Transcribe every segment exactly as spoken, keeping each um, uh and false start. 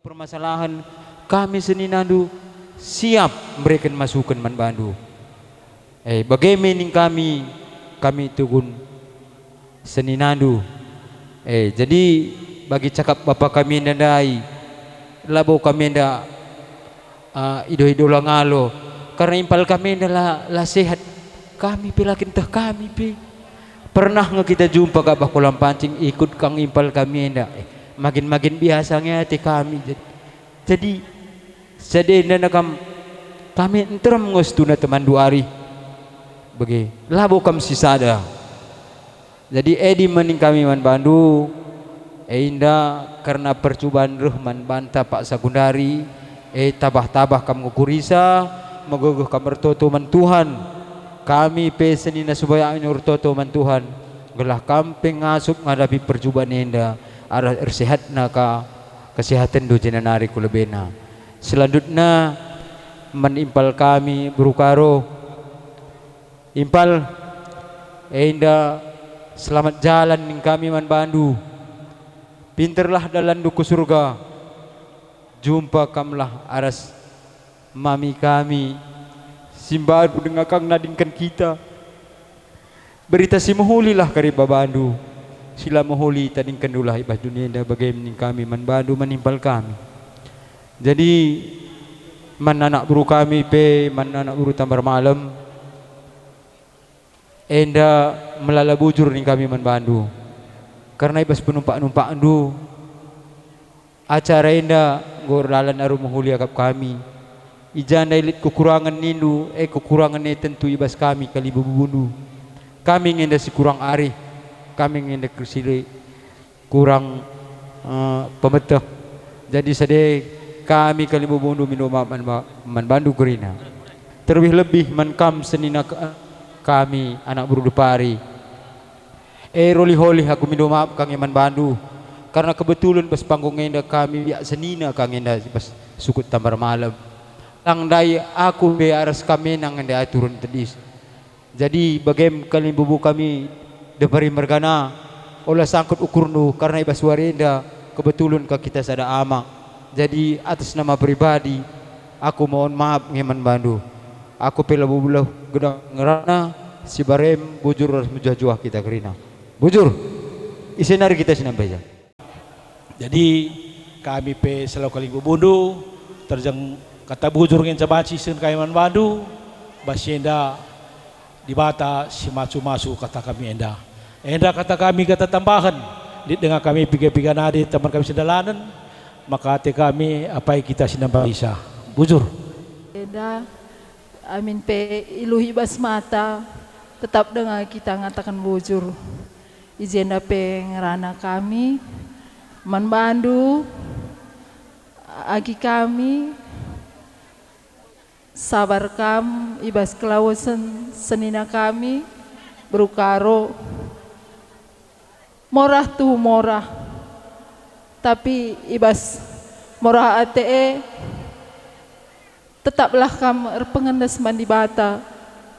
permasalahen, kami seninandu siap mereken masuken man bandu. Eh, bage me ning kami, kami tugun seninandu. Eh, jadi bagi cakap bapa kami enda ndai, labo kami enda, ah, ido-ido la ngalo, karna impal kami enda la, la sehat. Kami pe la kin teh kami pe. Pernah nge kita jumpa ka bah kolam pancing, ikut kang impal kami enda. Eh, magin-magin biasa nge ate kami. Jadi, jadi sadenda kam, kami nterem nge situhuna temanndu ari. Bage, labo kam sisada. Jadi adi me ning kami man bandu, enda kerna percuban reh man banta paksa gundari, e tabah-tabah kam ngukurisa, megegeh kam ertoto man Tuhan. Kami pe senina Subayak Anyo ertoto man Tuhan, gelah kam pe ngasup ngadapi percuban enda arah ersehatna ka kesehatenndu jenari ku lebena. Selanjutna, man impal kami beru Karo. Impal, enda selamat jalan ning kami man bandu. Pinterlah dalanndu ku Surga. Jumpa kamlah aras mami kami, si mbaru denga kang nadingken kita. Berita si mehulilah kari babandu, si la mehuli tadingkenndulah i bas doni enda bage ning kami man bandu man impal kami. Jadi, man anak beru kami pe, man anak beru Tambar Malem, enda melala bujur ning kami man bandu. Kerna i bas penumpak-numpakndu, acara enda enggo erdalan aru mehuli akap kami. I ja ndai lit kekurangen nindu, e kekurangen e tentu i bas kami kalimbubu-bubundu. Kami nge enda si kurang arih, kami nge enda si kurang, eh, pemeteh. Jadi sade kami kalimbubu-bubundu mindo maaf man ba-, man bandu kerina. Terlebih-lebih man kam senina k-, kami anak beru Depari. E, roli-holi aku mindo maaf ka nge man bandu, karna kebetulen bas panggung enda kami biak senina ka nge enda bas sukut Tambar Malem. Lang ndai aku pe aras kam menang enda aturen tedis. Jadi bagem kalimbubu kami Depari mergana, ola sangkut ukurndu, karna i bas wari enda kebetulen ka kita sada ama. Jadi atas nama pribadi, aku mohon maaf nge man bandu. Aku pe labo beluh gedang ngerana, si barem bujur ras mejuah-juah kita kerina. Bujur, ise nari kita si nambeja. Jadi, kami pe selaku kalimbubundu, terjeng kata bujur ngenca banci sehen kami man bandu, bas si enda Dibata si masu-masu kata kami enda. Enda kata kami kata tambahen, lit denga kami piga-piga nari teman kami si ndalanen, maka ate kami apai kita si nambarisa. Bujur. Enda, amin pe iluh i bas mata, tetap denga kita ngataken bujur. I jenda pe ngerana kami man bandu, agi kami sabar kam i bas kelawesen senina kami, beru Karo. Morah tu morah, tapi i bas morah ate e, tetaplah kam erpengendes man Dibata,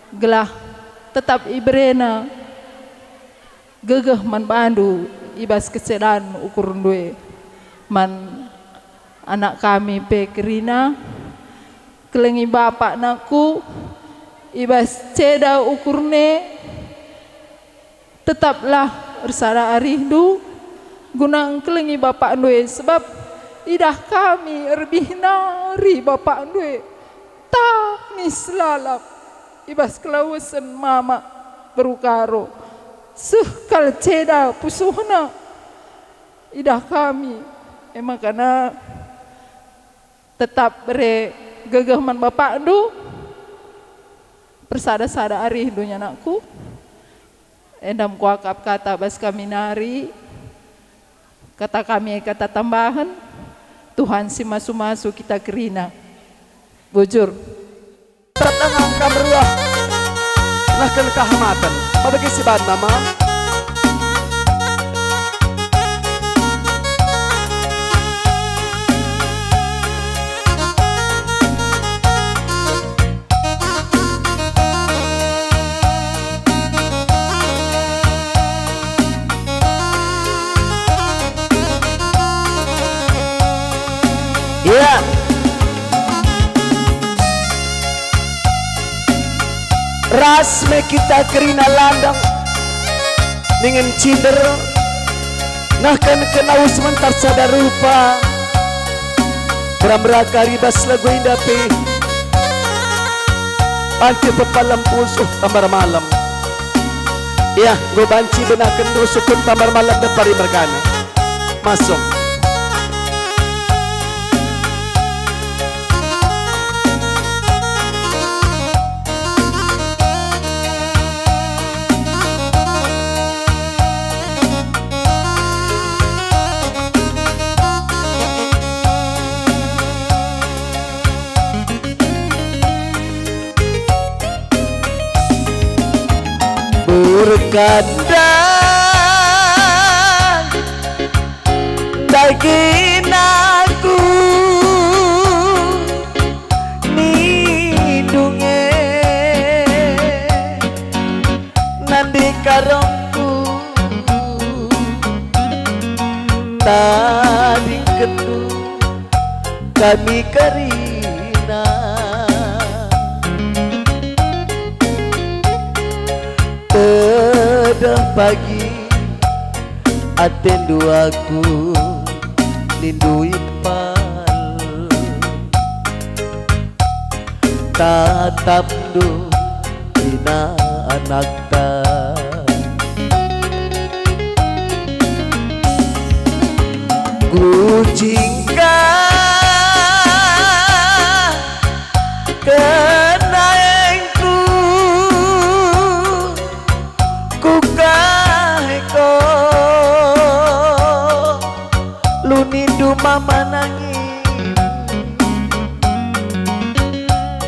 gelah tetap iberena gegeh man bandu i bas kecedan ukurndu e. Man anak kami pe kerina, kelengi bapa nakku, i bas ceda ukurna e, tetaplah ersada arihndu, guna engkelengi bapakndu e, sebab idah kami erbih nari bapakndu e tangis lalap i bas kelawesen mama beru Karo. Seh kal ceda pusuhna idah kami, e makana tetap bere gegeh man bapakndu, persada-sada arihndu nge anakku. Enda me kuakap kata bas kami nari, kata kami e kata tambahen, Tuhan si masu-masu kita kerina. Bujur. Tetap denga kam ruah, lah kelkah maten, mabagi si ban mama. Ya. Ras me kita kerina landang dingen cinder, nahken kena us mentar sada rupa. Beramberaka i bas lagu enda pe. Ante pepalem pusuh tambar malem. Ya, enggo banci benaken rusukun tambar malem depari mergana. Masuk. Berkandang daging aku nindu nge, nande karongku tadingkenndu kami kerina. Tedeh pagi atendu aku nindu impal. Tatapndu kerina anakta. Gujingka kenaengku, kukahe ko lunindu mama nangin,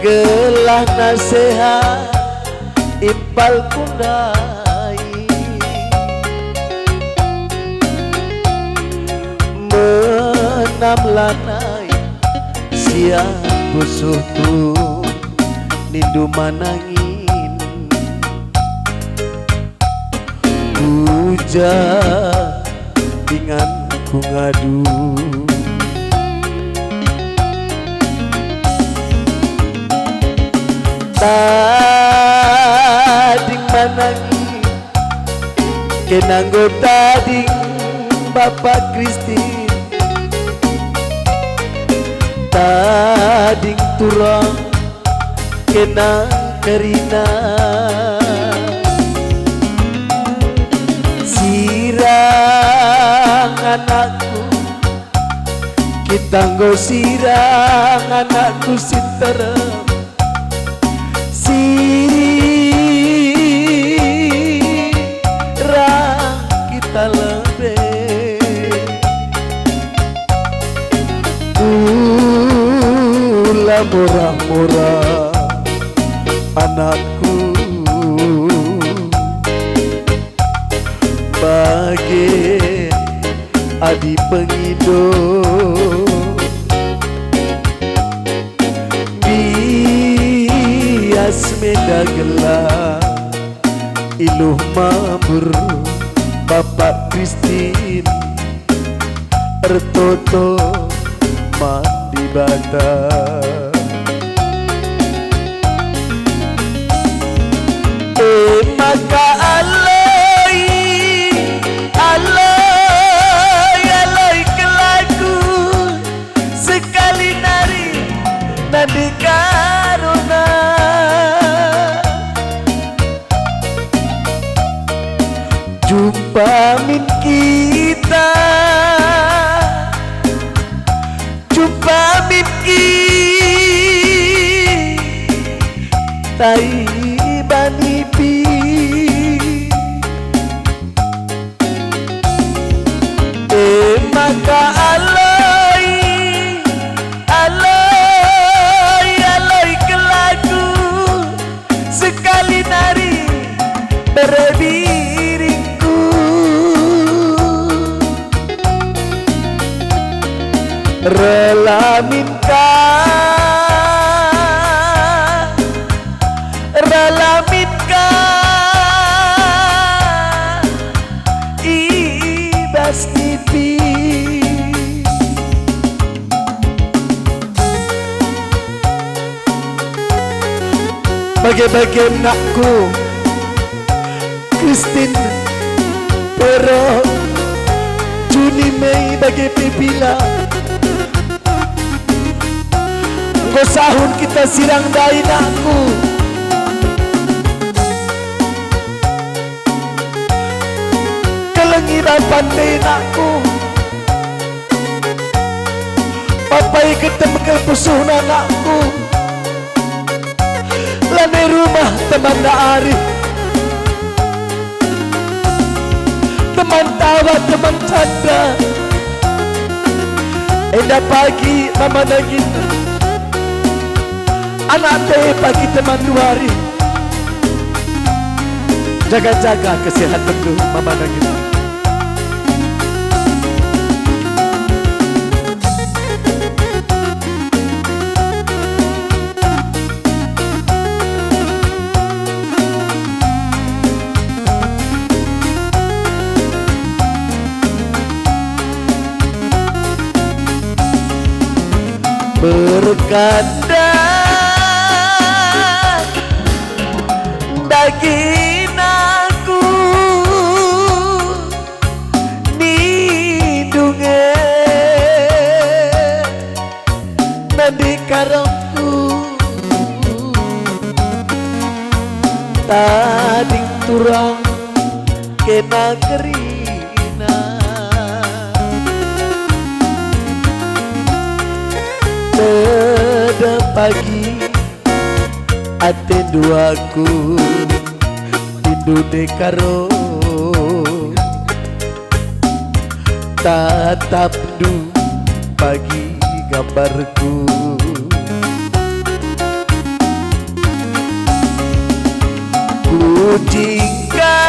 gelah nasehat impalku ndai. Menam lanai sia pusuhku nindu manangin. Ku ja inganku ngadu. Tading manangin, kena enggo tading Bapa Kristin. Tading turang kena kerina. Sirang anakku, kita enggo sirang anakku si nterem. Sirang kita lebe. Kula murah-murah anakku, bage adi pengindo. Bias menda gelah iluh mambur Bapak Kristin ertoto man Dibata. E maka aloi, aloi, aloi kelaku, sekali nari nande karona. Jumpa min kita, jumpa min kita i banipi. E maka aloi, aloi, aloi kelaku, sekali nari bere biringku. Rela min ka, rela min ka i bas nipi. Bage-bage anakku, Kristin, Pero, Juni, Mei, bage pe Bila. Enggo sahun kita sirang ndai, nakku. Kelengi bapa ndai, nakku. Bapa igetem kal pusuhna, nakku. Lanai rumah temanta Arif, teman tawa, teman canda. Enda pagi mama nangin, anak pe pagi teman wari. Jaga-jaga kesehatenndu, mama nangin. Berkandang daging aku nindu nge nandika rongku, tading turang kena kerina. Tedep pagi atendu aku, indu ndai karo. Tatapndu pagi gambarku. Kujingka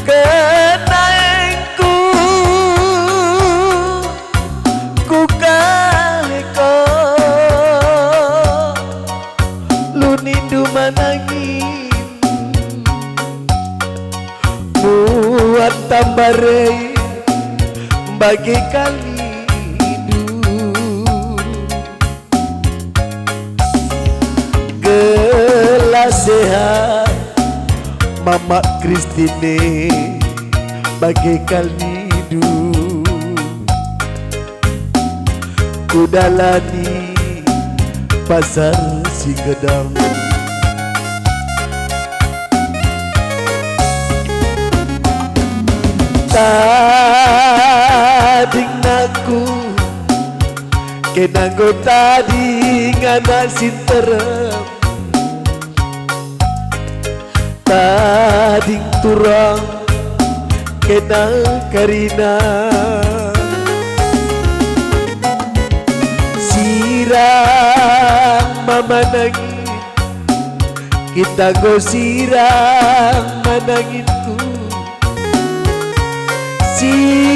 kenaengku, kukaleko lunindu manangin. Muat tambare bage kalindu. Gelah sehat Mamak Kristine bage kalindu. Kudalani pasar si gedang. Tading nakku, kena enggo tading anak si nterem. Tading turang kena kerina. Sirang mama nangin, kita enggo sirang mananginku. Sirang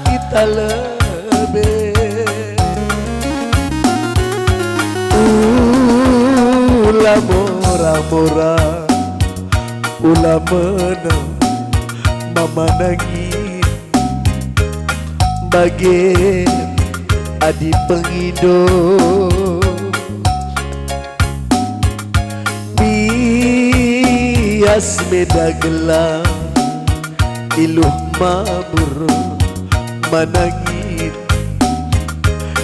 kita lebe. Ula mora-mora, ula menam mama nangin. Bage adi pengido, bias meda gelah, iluh mabur manangin.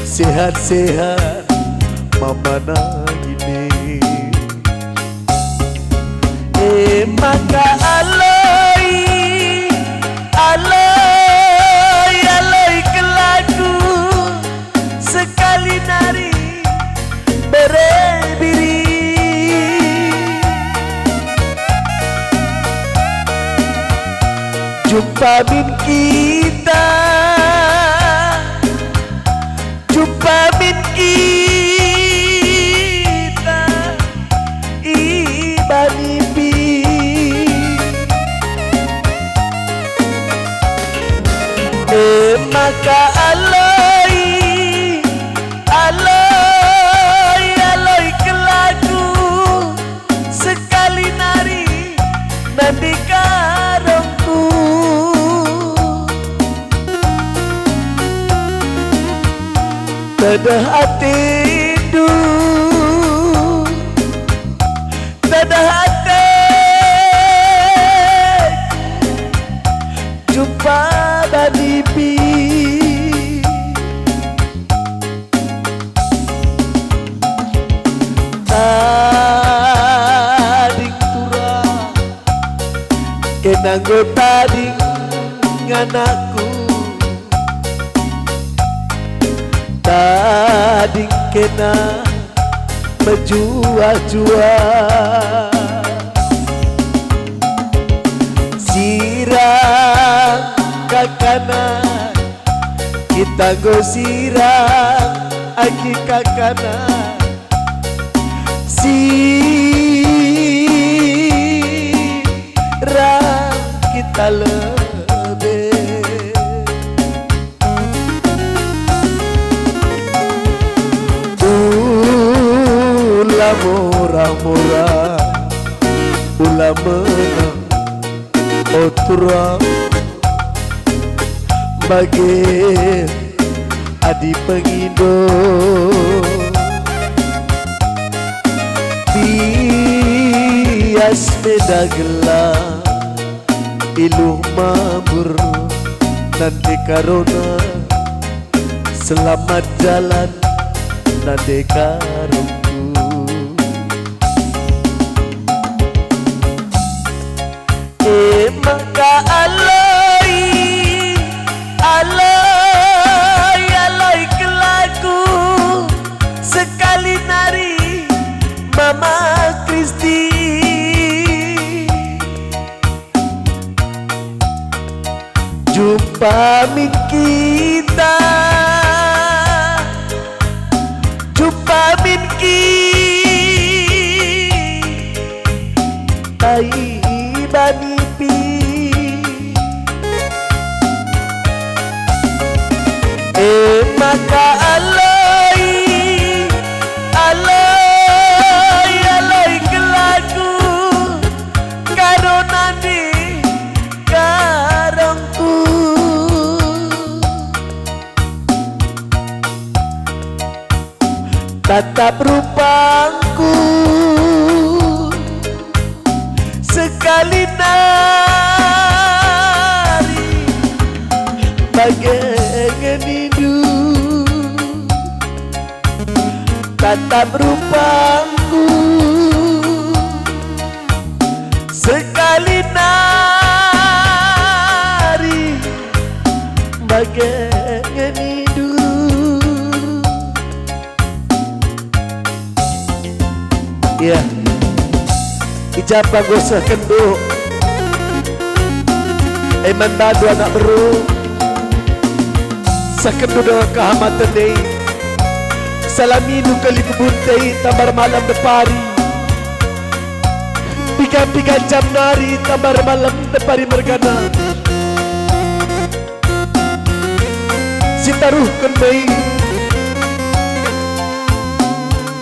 Sehat-sehat mama nangin. E maka aloi, aloi, aloi kelaku, sekali nari bere biri. Jumpa min kita, jumpa min kita i banipi. E maka aloi, aloi, aloi kelaku, sekali nari nandika rongku. Dadah atendu, dadah ate, jumpa banipi. Tading turang, kena enggo tading anakku. Tading kena mejuah-juah. Sirang kakana, kita enggo sirang agi kakana. Sirang kita lebe. Ula murah-murah, ula menang, o turang, bage adi pengindo. Bias meda gelah, iluh mabur nande karona. Selamat jalan nande karongku. E maka aloi, aloi, aloi kelaku, sekali nari Mama Kristi. Jumpa min kita, jumpa min kita i banipi. E maka aloi, aloi, aloi kelaku, karo nande karongku. Tatap rupangku sekali nari bage nge nindu. Tatap rupangku sekali nari bage nge nindu. Iya. I ja pa enggo sehkenndu, e man bandu anak beru, sehkenndu dengan kehamaten e. Salamindu kalak Kebun Teh i, tambar malam depari. Piga-piga jam nari tambar malam depari mergana. Sitaruhken me i.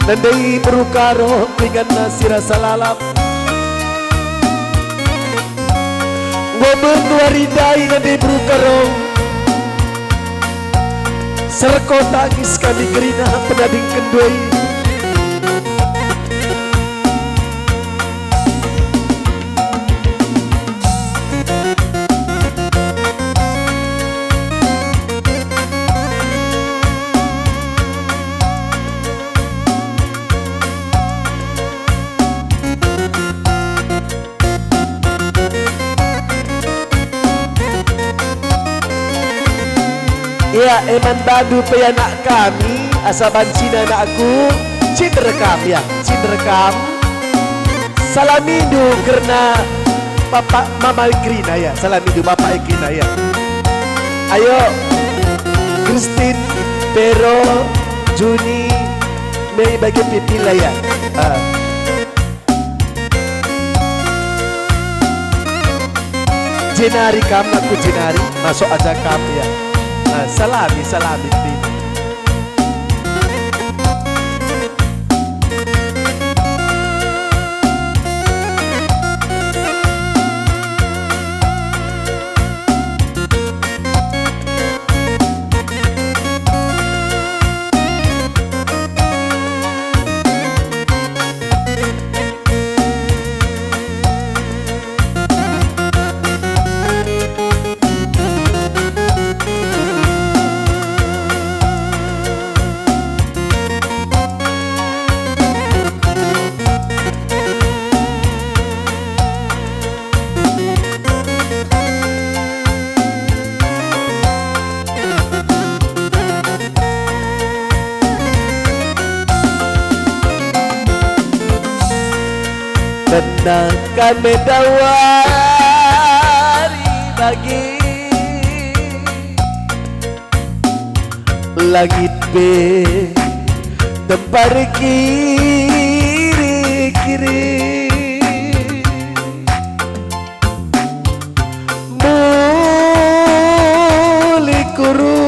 Nandai beru Karo ringanna si rasa lalap. Enggo me wari ndai nandai beru Karo. Serko tangis kami kerina penadingkenndu e. Ia, e man bandu pe anak kami, asa bancina anakku, cinder kam, ya, cinder kam. Salamindu kerna Bapak Mama kerina, ya, salamindu Bapak kerina, ya. Ayo, Kristin, Pero, Juni, me bage pe pila, ya. Ah. Jenari kam, aku jenari, masuk aja kam, ya. Nah, salami, salami, Pin. Tenang kami dawari bagi langit pe tempa kiri-kiri. Muli kuru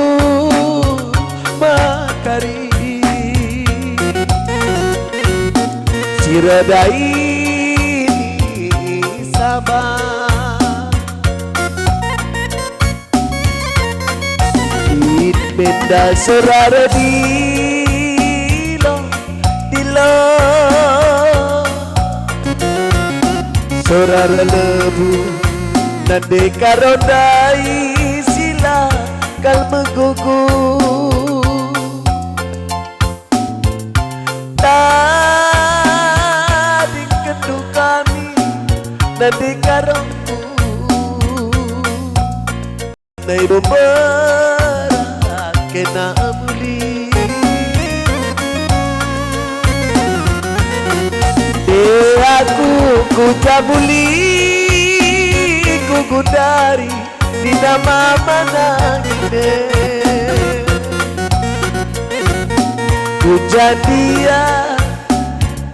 matari si rada ini sabar. Lit menda sorara dilo, dilo. Sorara lebu nande karo ndai sila kal megugu. Tadingkenndu kami nande karongku. Nai bebera kena muli. E aku kuja muli kugundari di nama manangine. Kuja dia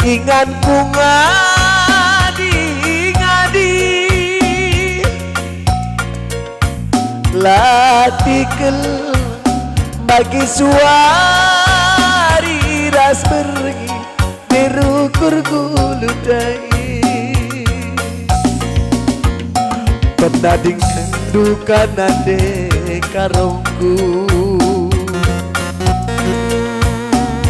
inganku ngadi-ngadi. La tikel bagi suari ras berngi, beru kurgulu dai. Penading kendukan nande karongku. O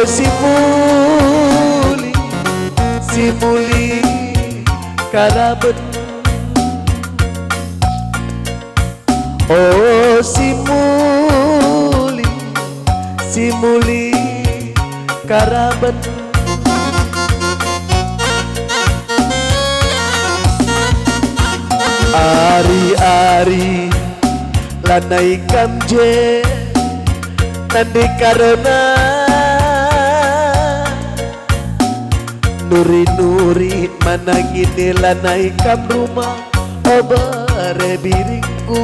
si muli, si muli karaben. O si muli, si muli karaben. Ari-ari lanai kam je nande karona. Nuri-nuri manangine lanai kam rumah, o bere biringku.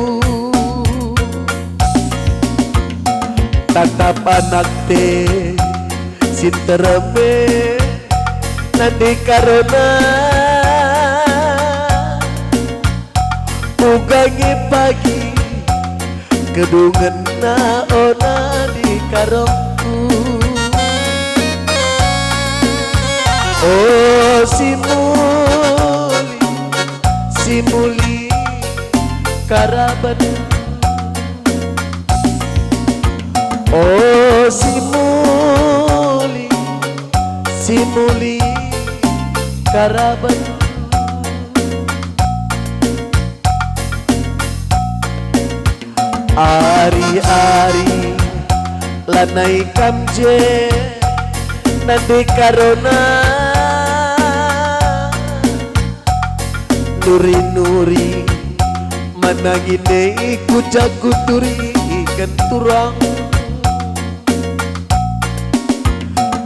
Tatap anakte si nterem e nande karona. Uga nge pagi kedungenna ona di karongku. O si muli, si muli karaben. O si muli, si muli karaben. Ari-ari lanai kam je nande karona. Nuri-nuri manangine ku jaku turiken turang.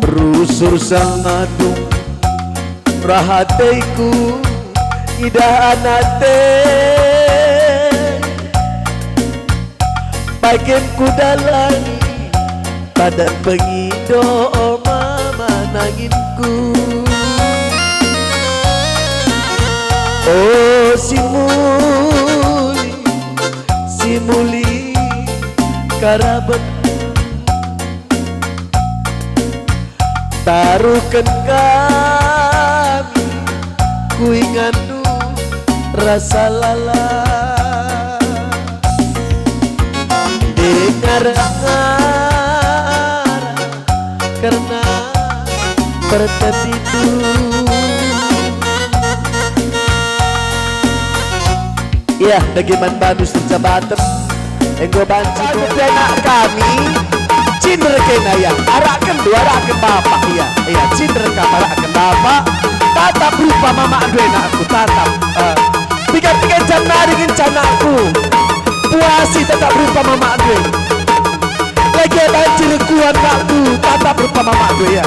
Rusur sangadung rahateku idah anakte. Bagen kudalani padan pengido o mama nanginku. O si muli, si muli karaben. Taruhken kami ku ingandu rasa lala. Dengar-dengar kerna pertenditu. Iya, dage man bandu si erjabaten. Enggo banci ku anak kami, cinderkena ia. Arakken du, arakken bapak ia. Ia, cinderka arakken bapak. Tatap rupa mamakndu anakku, tatap. Eh, piga-piga jam nari ngenca anakku. Puasi tatap rupa mamakndu. Lagi banci rekuan anakku, tatap rupa mamakndu ia.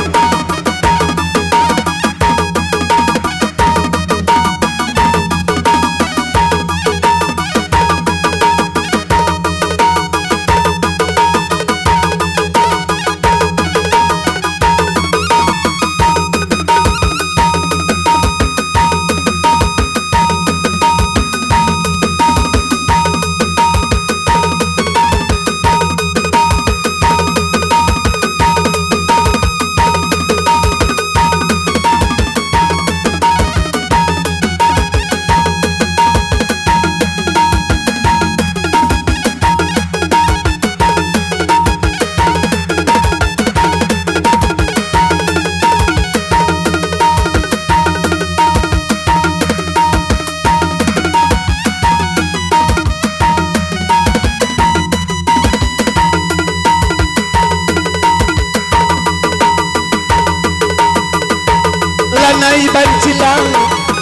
Iban cilang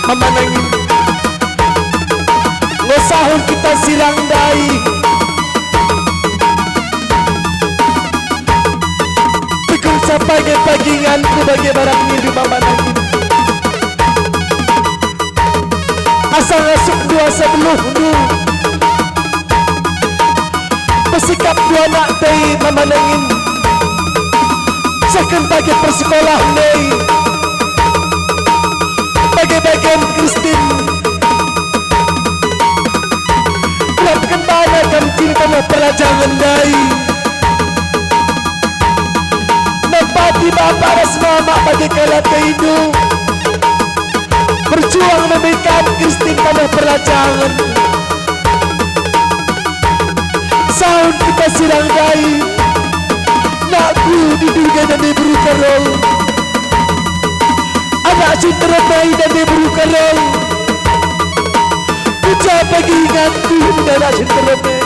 Mama Nangin. Ngosahun kita sirang ndai. Tekunsa pagi-pagi nganku bage barang nindu Mama Nangin. Asa ngasup dua sebeluhndu. Pesikap dua anak tei Mama Nangin. Sehken bage persekolah ndai. Bage-bagen Kristin. Terapken bana kam kin tengah perajangen ndai. Nampati bapa ras mama bage kalak teindu. Berjuang nembeken Kristin tengah perajangen. Sahun kita sirang ndai. Nakku di Duga dan di Beru Karong. Anak Sinteremai dan di Beru Karong. Ucap bagi inganku dan anak Sinteremai.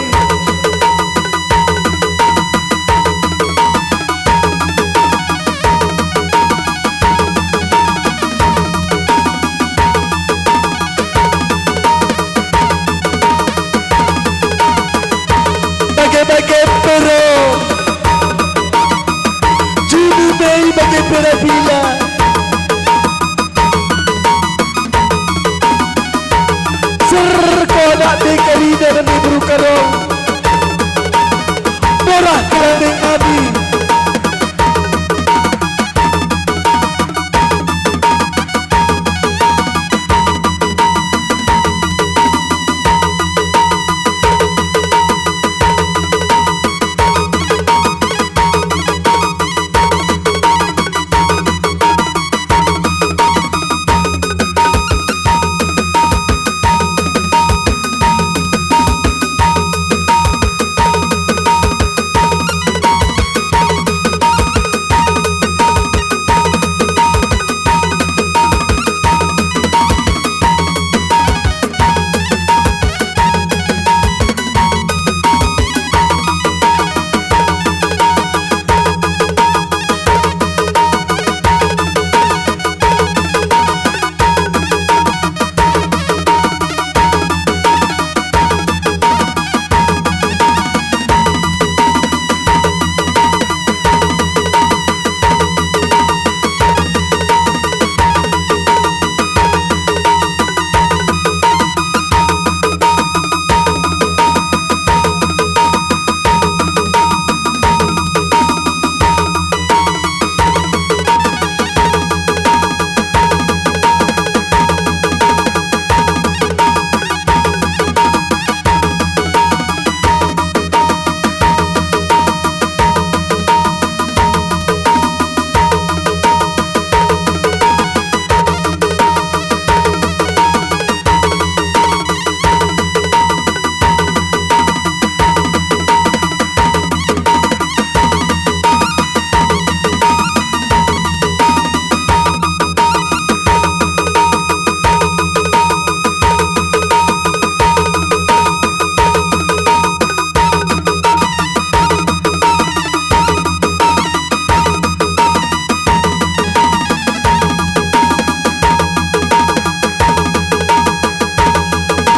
Bage-bage pero. Juni Mei bage pera bila. Serko anak deka rida nami beru Karong. Borah kelande kami.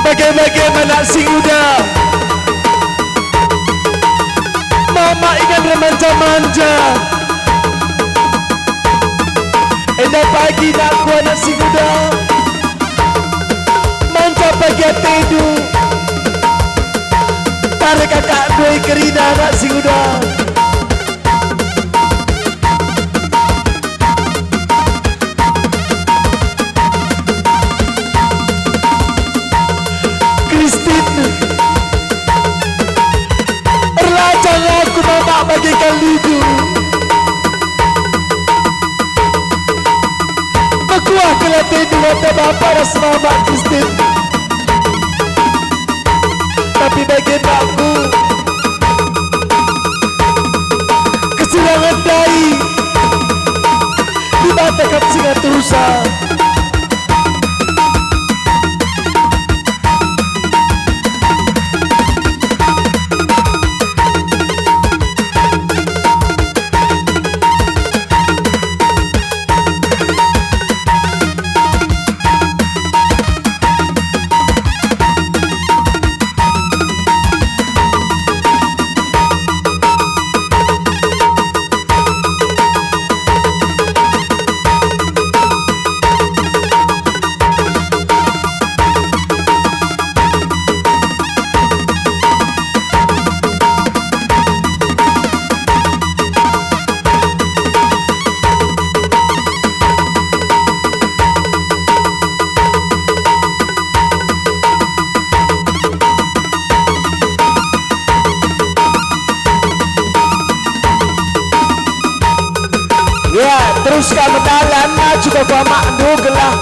Bage-bage anak si nguda. Mama ingan remanja-manja. Enda pagi nakku anak si nguda. Manja pagi atendu. Tare kakak dua kerina anak si nguda. Kristin, erlajang aku mama bagaikan lidu. Mekuah kelatendu ate bapa ras mama Kristin. Tapi bage nakku, kesirangen ndai, Dibata kap si ngatursa. Terus ka medalan, maju ka ku amakndu gelah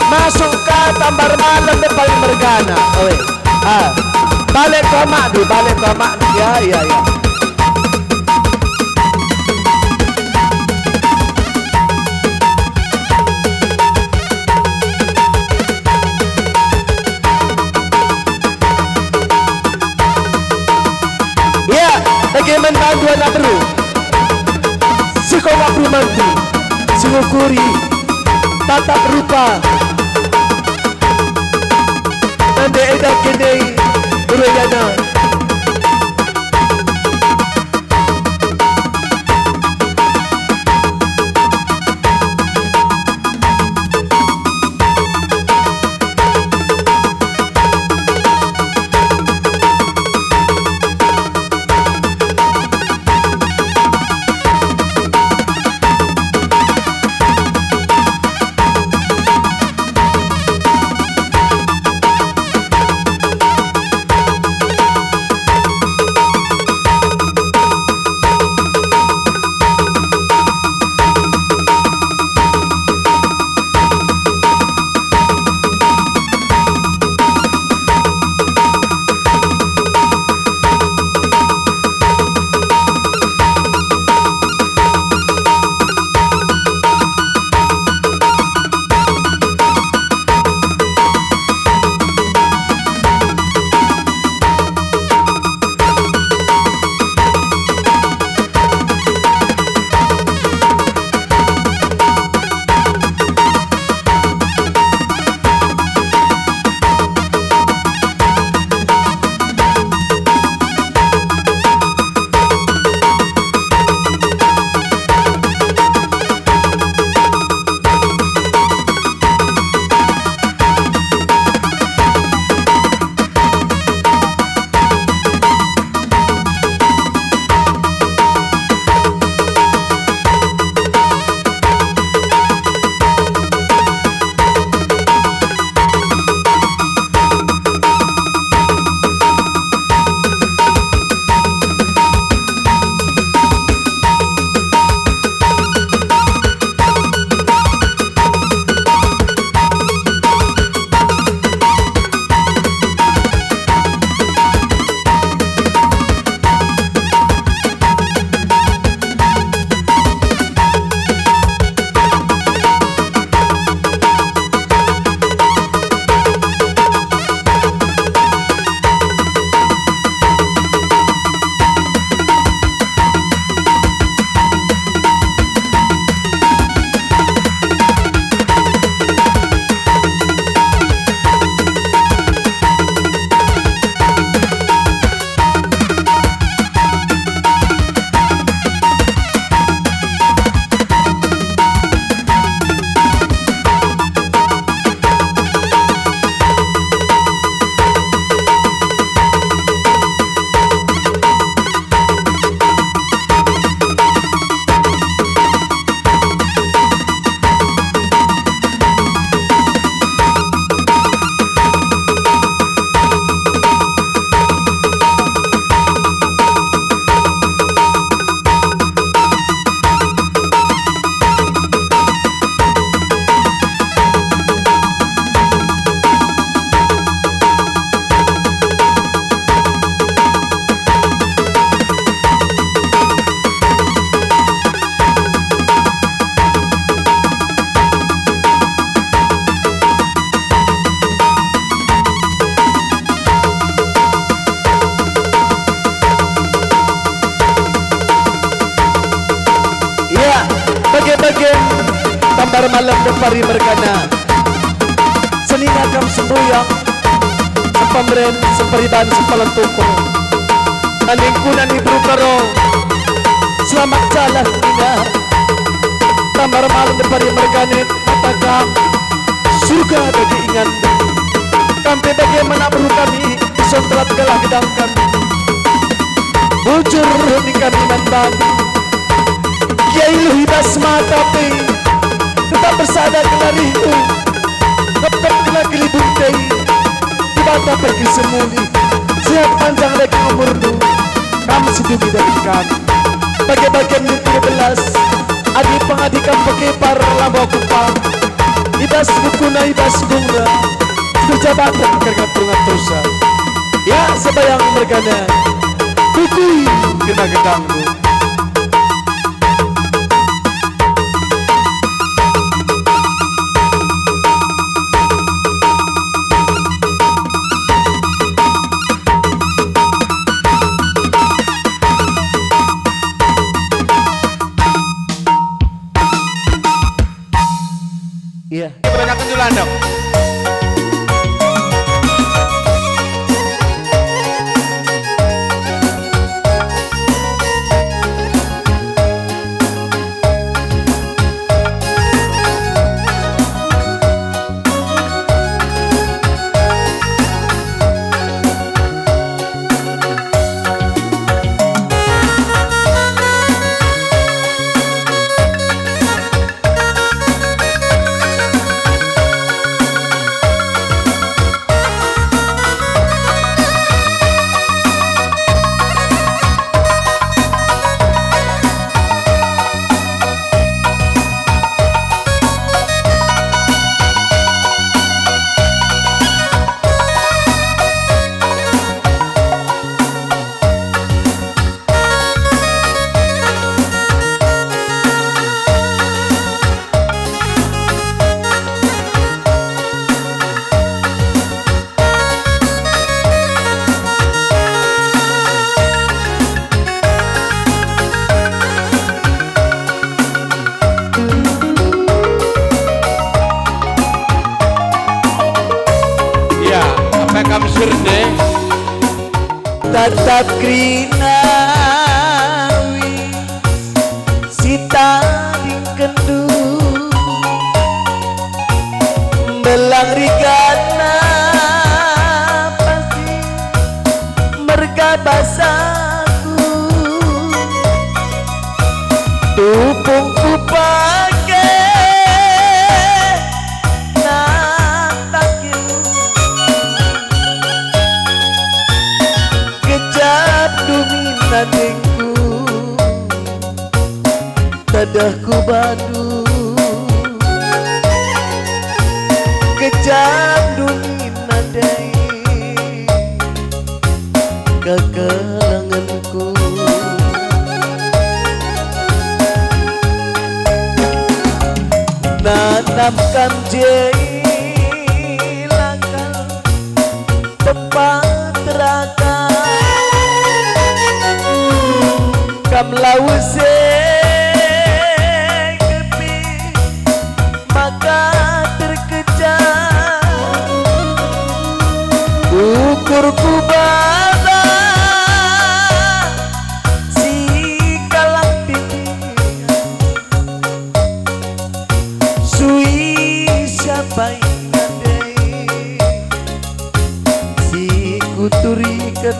masuk ka Tambar Malem depar mergana. Oe. Ah. Balik ku amakndu, balik ku amakndu. Ya, ya, ya. Ya, bage man bandu anak beru. Sekolah perumanti, sengukuri, tatap rupa. Nande eda kene, beru edana. Ya, bage-bage Tambar Malem depari mergana. Senina kam sembuyak, sepameren, seperiban, sepalentuko. Nandingku nani beru Karo. Selamat jalan, Nina. Tambar Malem depari mergana, mata kam surga bagi ingan. Kam pe bage man beru kami, isontelat gelah gedang kami. Bujur ning kami man bandu. Kiai luh i bas mata pe, tetap bersada gelah rihmu. Tep-tep gelah gelibung pe, Dibata pergi semuli. Sehat panjang daging umurndu, kam si demi daging kami. Bage-bage nintu belas, Adi pengadi kam pekipar labo kupa, i bas bukuna, i bas dungna, si erjabaten kerna perungan dosa. Ya, sembayang mergana, kukui kena gegangndu. Iya. Kebanyakan Julanda. Ya, apa kam sir deh? Tatap kerina awi si tadingkenndu, mbelang rigana pasti merga basaku, tupung kupake nandangi. Kejap dungin nandingku, tadahku bandu. Kejap dungin nandai kekelengenku. Nanam kam je lakal tempat raka, kam lawes e kepi maka terkejar ukurku baba si kalang tinggi. Sui siapa inande si kuturiken,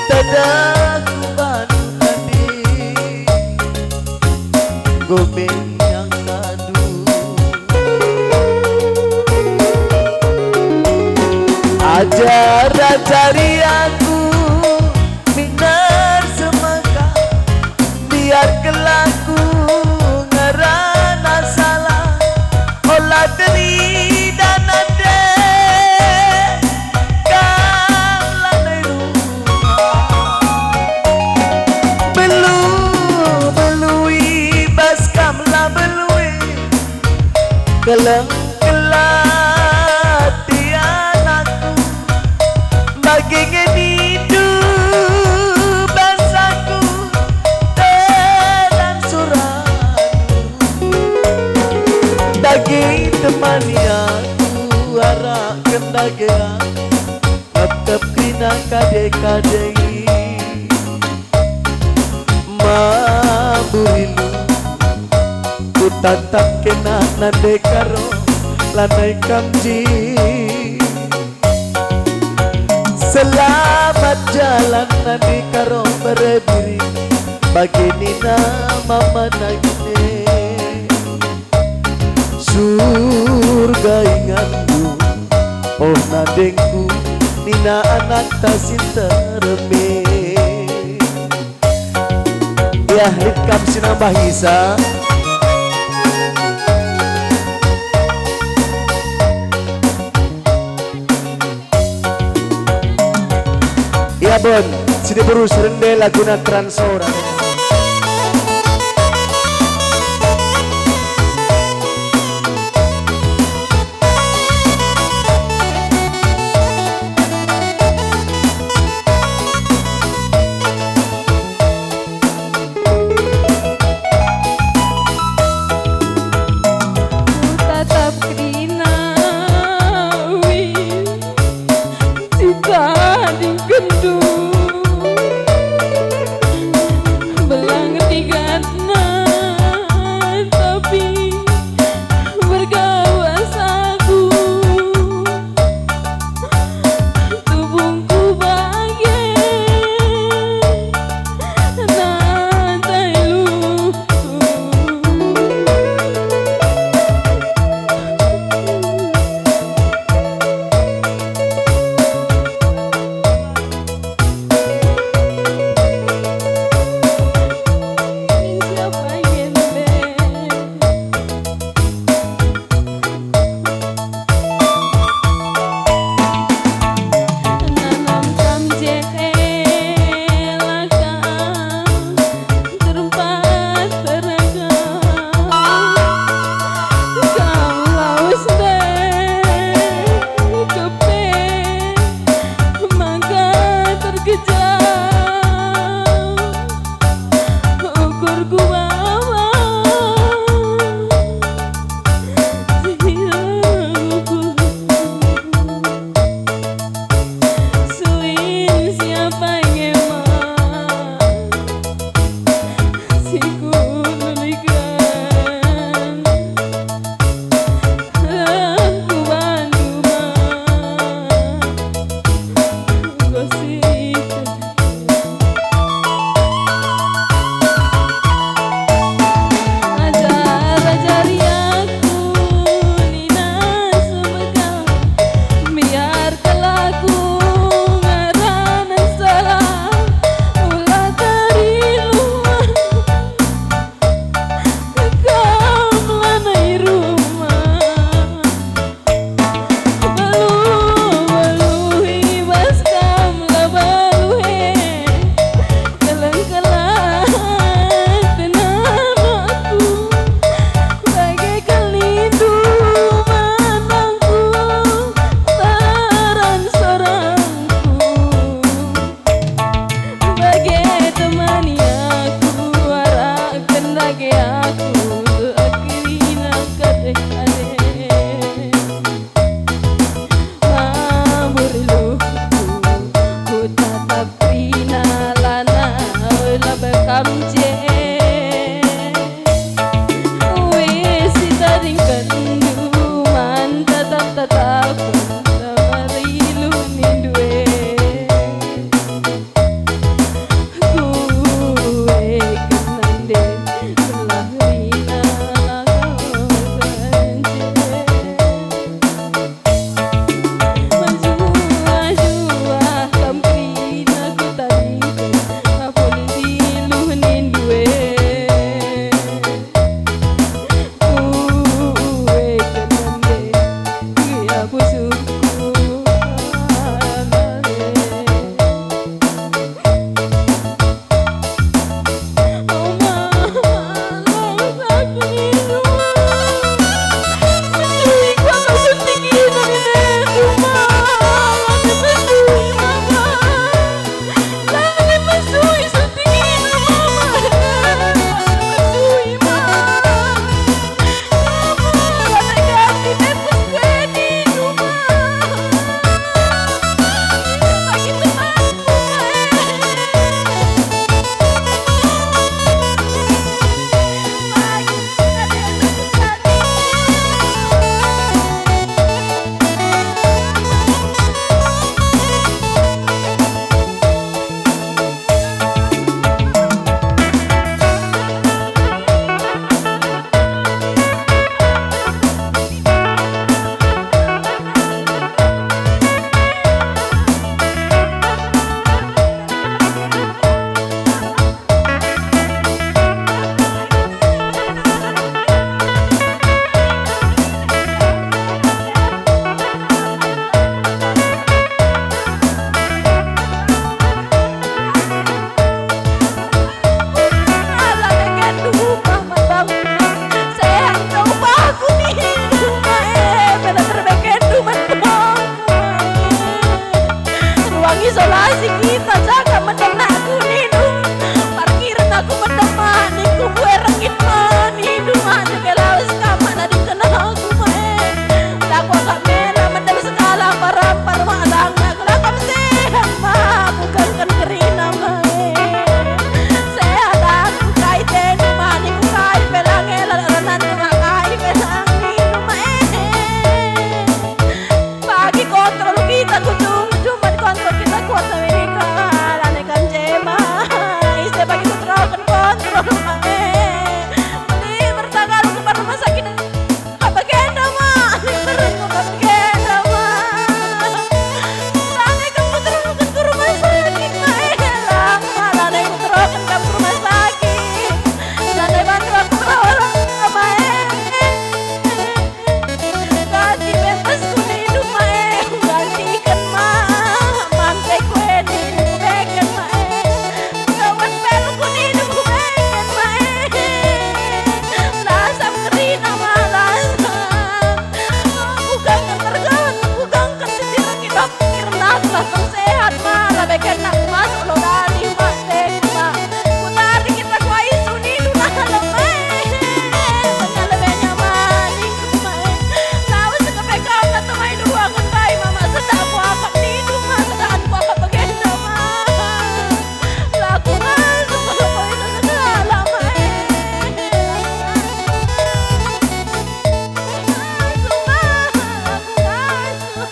tadahku bandu nande, enggo me iangkatndu. Ajar-ajari aku, miner semaka, biar kelaku ngerana salah, ola terida nande kam lanai rumah. Belu, belui bas kam la belui, keleng kelati anakku. Bage nge nindu basaku, telang suratku. Dage temani aku, arakken dage aku, neptep kerina kade-kade. Mamburilu, kutatap kena nande Karo, lanai kam nji. Selamat jalan nande Karo bere biri, bage nina mama nagine. Surga ingandu, oh nandengku, nina anakta si nterem e. Lit kam si nambah Isa. Ia bon, si diberu serende laguna Transora. Kutatap kerina uis si tadingkenndu. Belang tigatna tapi bergawas aku. Tubungku bage nantai luhur. Isolasi kita, jaga mendem nakku nindu. Parkiren aku mendem, Mak, ningku, bue rengit, Mak, nindu, Mak, nike lawes kam, Mak, nadingken aku, Mak, e. Aku agak mela mendem segala ampar-ampar, Mak, dang aku lakam sehat, Mak, aku gengken kerina, Mak, e. Sehat aku kai tenu, Mak, ningku, kai pe lang ela renan, Mak, kai pe lang nindu, Mak, e. Pagi kontrol kita ku Jum-, Jumat kontrol kita kuat Amerika, lane kan jema. Ise pagi kuteroken kontrol, Mak, e. Beli bertanggal ku rumah sakit. Apa kena, Mak? Apa kena, Mak? Lane kan kuteroken ku rumah sakit, Mak, e. Lama lane kuteroken kam ku rumah sakit. Lane bantu aku bawa lama, Mak, e. Ganti pampers ku nindu, Mak, e, gantiken, Mak. Mante ku e nindu kubeken, Mak, e. Gawan peluk ku nindu kubeken, Mak, e. Lasam kerina, Mak, lasam. Kugangken tergawan, kugangken sitiring, kita pikir nak, lasam sehat, Mak. Labe kena masuk lo dadi, Mak, sehat, Mak. Kutari kita ku aisu nindu nalo, Mae. Maka lebenya maning, Mae. Lawes ke pe kau na temai duangen kai, Mama, sedak ku akap nindu, Ma, sedakan ku akap bagenda, Ma. Laku ngasup kalau kau itu segala, Mae. Ngasup, Ma, laku ngasup.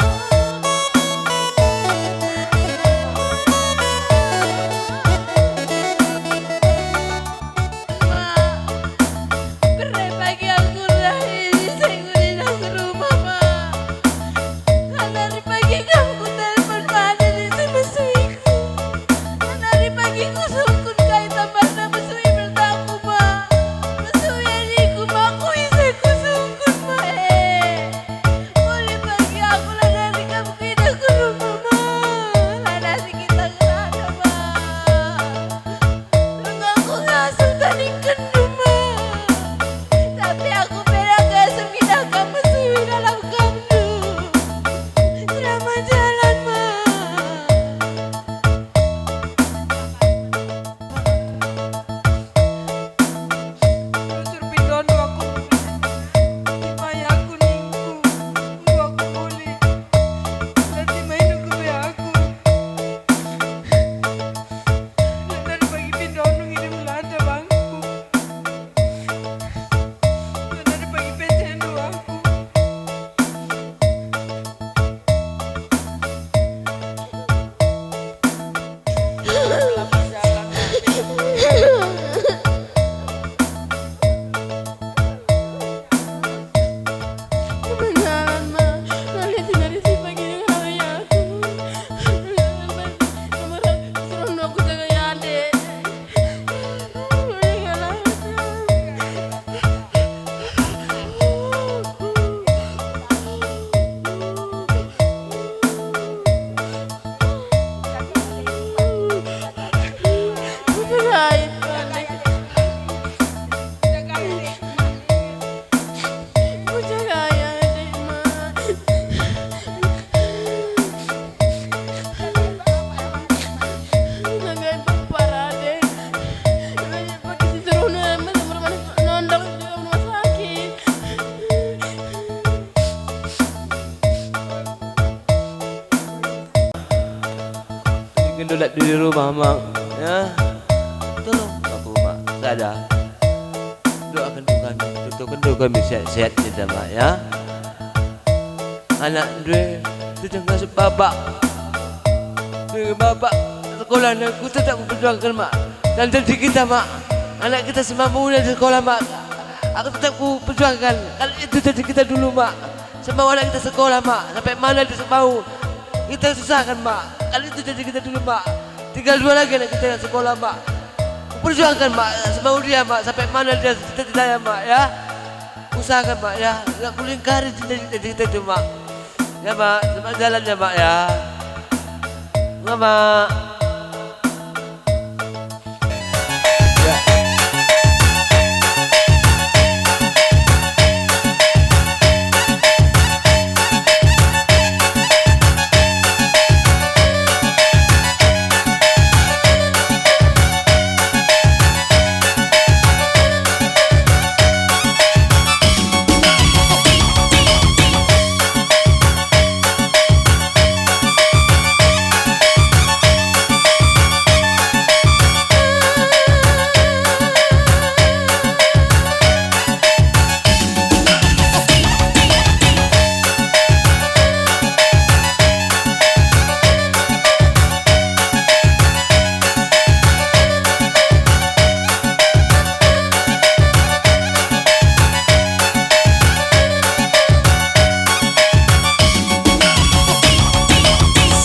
Mak, bere pagi aku rahi, senggurin aku rumah, Mak. Lanari pagi kam ku telpon mana di si mesuiku. Lanari pagi ku sungkun kai tambahna mesui bertaku, Mak. Mesui adiku, Mak, ku ise ku sungkun, Mak, e. Mulih pagi aku lanari kam ku idah ku rumah, Mak. Lanari kita ngerana, Mak. Enggo aku ngasup tadingkenndu, Mak. Tapi aku pe la ngasup idah kam mesui dalam kamndu. Selamat jalan, Mak. Rusur pindondu aku, ipai aku ningku, enggo aku mulih. Lanti maindu ku be aku. Lanari pagi pindondu ngirim lada bangku. Lanari pagi pecendu aku. Jalan, Ma. Naliti dari si pagi dengan aku. Nomor suruh aku jaga ya, Dek. Ngendolak di rumah, Mak, ya. Tolong aku, Mak, sada. Doakan kami, tutupkan kami sehat-sehat kita, Mak, ya. Anak ndue tetap ngasup bapak. Dengan bapak sekolah, dan ku tetap memperjuangkan, Mak. Dan janji kita, Mak, anak kita semampunya di sekolah, Mak. Aku tetap ku perjuangkan. Kan itu janji kita dulu, Mak. Semau anak kita sekolah, Mak. Sampai mana dia semau. Kita susahkan, Mak. Kan itu janji kita dulu, Mak. Tinggal dua lagi anak kita yang sekolah, Mak. Ku perjuangkan, Mak. Semau dia, Mak. Sampai mana dia cita-citanya, Mak, ya. Usahakan, Mak, ya. Nggak kulingkari cinta-cinta kita itu, Mak. Ya, Mak. Selamat jalan, ya, Mak, ya. Enggak, Mak. Ya.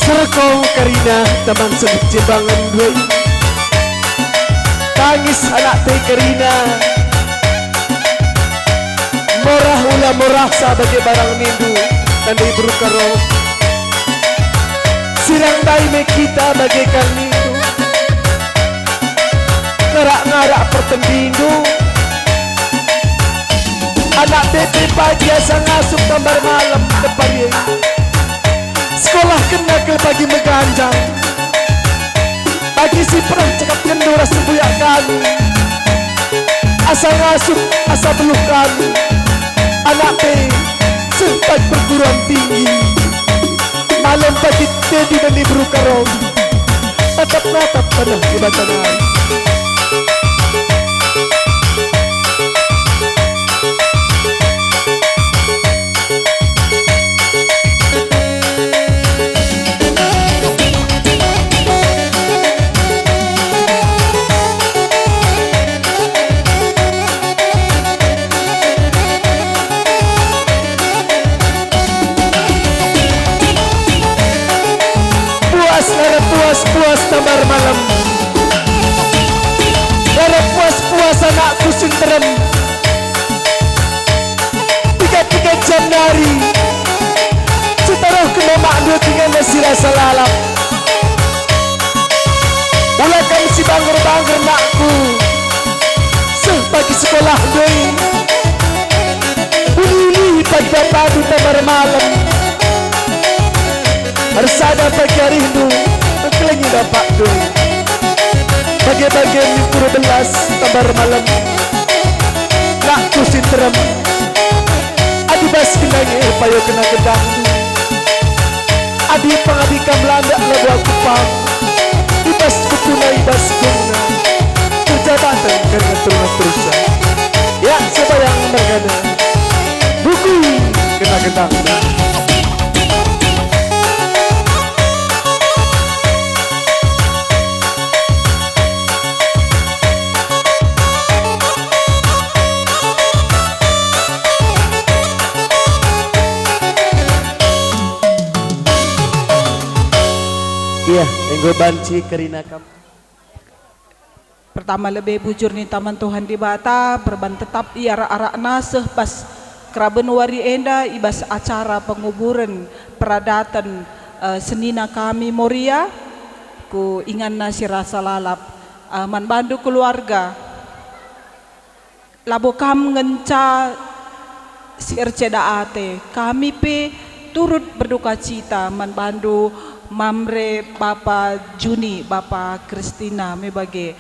Kerkong kerina teman seh jembangen ndai. Tangis anak te kerina. Morah ula morah sa bage barang nindu, tandai beru karo. Sirang ndai me kita bage kal nindu. Ngarak-ngarak pertendindu. Anak te pe pagi asa ngasup tambar malem tepari. Sekolah kena kel pagi meganjang. Pagi si pernah cakap kendo ras sembuyak kami. Asa ngasup, asa beluh kami. Anak pe seh pagi perguruan tinggi. Malem pagi te di bani beru karo. Tatap natap taneh Dibata nari. Puas, lara puas, puas tambar malem. Lara puas, puas anakku si nterem. Piga-piga jam nari. Sitaruhken makndu inganna si rasa lalap. Ula kam si bangger-bangger, nakku. Seh pagi sekolah ndai. Uli-uli pagi bapandu tambar malem. Ersada pagi arihndu, engkelengi bapakndu. Bage-bage mi pura belas tambar malem. Nakku si nterem. Adi bas gendangi erpayo kena gendangndu. Adi pengadi kam landak labo aku pang. I bas bukuna, i bas gungna. Kerja banten kan ngatur-ngatursa. Ya, sembayang mergana. Bukui kena gendangndu. Iya, enggo banci kerina kam. Pertama lebe bujur ninta man Tuhan Dibata, perban tetap ia arak-arakna seh bas keraben wari enda i bas acara penguburen peradaten, eh, senina kami Moria, ku inganna si rasa lalap, eh, man bandu keluarga. Labo kam ngenca si erceda ate, kami pe turut berduka cita man bandu, Mamre, Bapa Juni, Bapa Kristina me bage.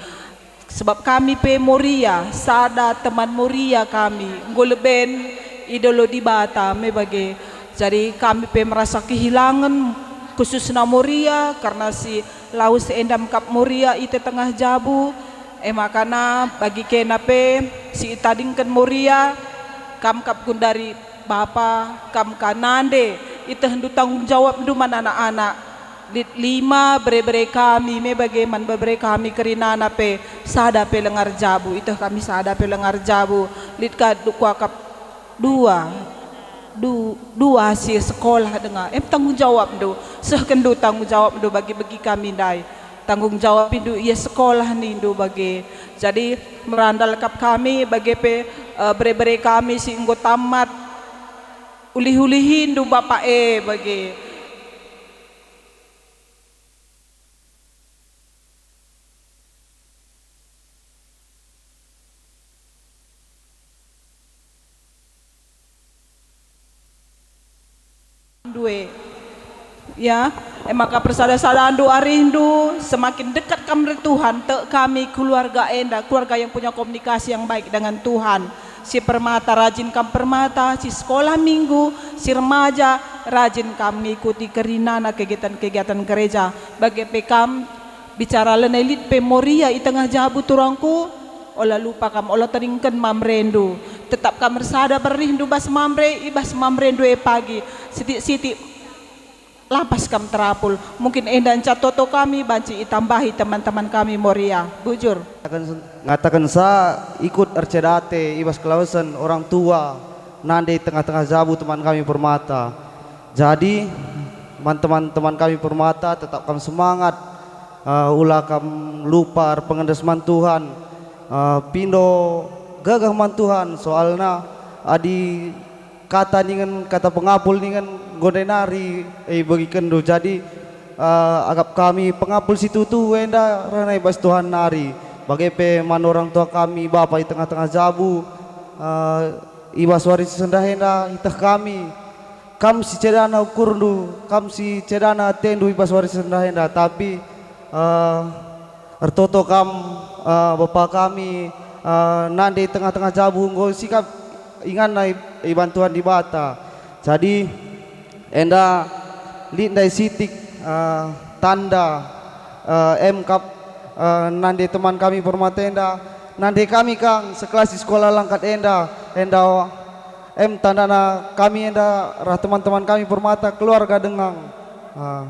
Sebab kami pe Moria, sada teman Moria kami, enggo leben idolo Dibata me bage. Jadi kami pe merasa kehilangan, khususna Moria, karena si lawes enda mekap Moria i tengah jabu. E makana bagi kena pe si itadingken Moria, kam kap gundari bapa, kam ka nande, itehndu tanggung jawabndu man anak-anak. Lit lima bere-bere kami me bage man bebere kami kerinana pe sada pe lengar jabu, iteh kami sada pe lengar jabu. Lit ka du-, kuakap dua, du-, dua si sekolah denga. Em tanggung jawabndu, sehkenndu tanggung jawabndu bagi-bagi kami ndai. Tanggung jawabndu ia sekolah nindu bage. Jadi merandal kap kami bage pe, eh, bere-bere kami si enggo tamat. Ulih-ulihindu Bapa e bage. Due. Ya, e maka persada-sadandu arihndu, semakin dekat kam ras Tuhan, tek kami keluarga enda, keluarga yang punya komunikasi yang baik dengan Tuhan. Si permata rajin kam permata, si sekolah minggu, si remaja rajin kam ngikuti kerinana kegiatan-kegiatan gereja. Bage pe kam, bicara lanai lit pe Moria i tengah jabu turangku, ola lupa kam, ola tadingken Mamrendu. Tetap kam ersada berihndu bas Mamre, i bas Mamrendu e pagi. Sitik-sitik lapas kam terapul. Mungkin enda enca toto kami banci itambahi teman-teman kami Moria. Bujur. Ngataken, ngatakensa ikut erceda ate i bas kelawesen orang tua, nande tengah-tengah jabu teman kami permata. Jadi, Man teman-teman kami Permata, tetap kam semangat, eh, ula kam lupa erpengendes man Tuhan, eh, pindo gagah man Tuhan, soalna adi kata ningen, kata pengapul ningen enggo ndai nari, eh, ibegikenndu. Jadi, eh, akap kami pengapul si tuhu enda reh nai bas Tuhan nari. Bage pe man orang tua kami, bapa i tengah-tengah jabu, eh, i bas wari si sendah enda iteh kami. Kam si cedana ukurndu, kam si cedana atendu i bas wari si sendah enda, tapi, eh, ertoto kam, eh, bapa kami, eh, nande i tengah-tengah jabu enggo sikap inganna i, iban Tuhan Dibata. Jadi, enda lit ndai sitik, eh, tanda, eh, em kap, eh, nande teman kami Permata enda, nande kami kang sekelas di sekolah langkat enda, enda em tandana kami enda rah teman-teman kami Permata keluarga dengang. Ah,